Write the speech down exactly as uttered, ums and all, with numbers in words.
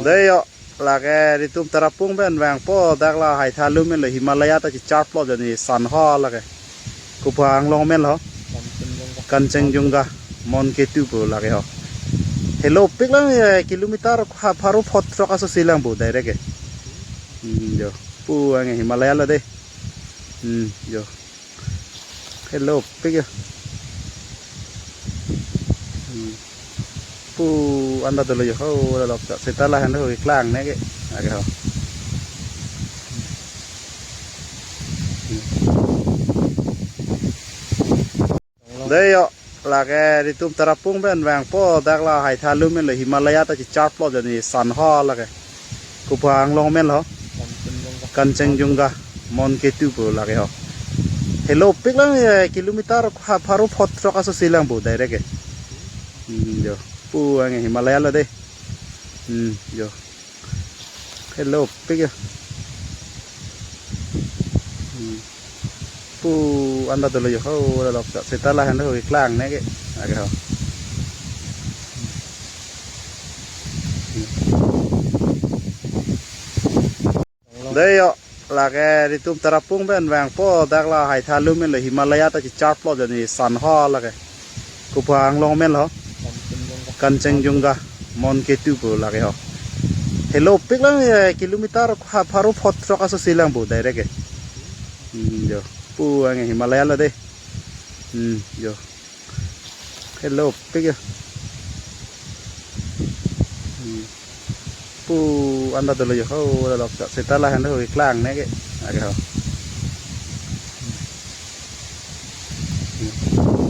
Dei yo, lake ritum Tarapung pen vangpo, dak la Haithalun pen lo, Himalaya ta kecharplot jani san ho lake. Kopi anglong pen lo? Kanchenjunga, Mon Ketu pu lake ho. Helopik lang ye, kilometer ha pharo phongo throk aso si lang pu direct ke. Hmm, yo. Pu ang Himalaya lo dei. Hmm, yo. Helopik yo. Hmm. Pu anda dolo yo. Ho, la lok ta. Seta lahen ho keklang ne ke. Lake ho. Hmm. Dei yo, lake ritum Tarapung pen vangpo, dak la Haithalun pen lo, Himalaya ta kecharplot jani san ho lake. Kopi anglong pen lo? Kanchenjunga, Mon Ketu pu lake ho. Helopik lang ye, kilometer ha pharo phongo throk aso si lang pu direct ke. Hmm, yo. Pu ang Himalaya lo dei. Hmm, yo. Helopik yo. Hmm. Pu anda dolo yo. Ho, la lok ta. Seta lahen ho keklang ne ke. Lake ho. Dei yo, lake ritum Tarapung pen vangpo, dak la Haithalun pen lo, Himalaya ta kecharplot jani san ho lake. Kopi anglong pen lo? Kanchenjunga, Mon Ketu pu lake ho. Helopik lang ye, kilometer ha pharo phongo throk aso si lang pu direct ke. Hmm, yo. Pu ang Himalaya lo dei. Hmm, yo. Helopik yo. Hmm. Pu anda dolo yo. Ho, la lok ta. Seta lahen ho keklang ne ke. Lake ho. Hmm.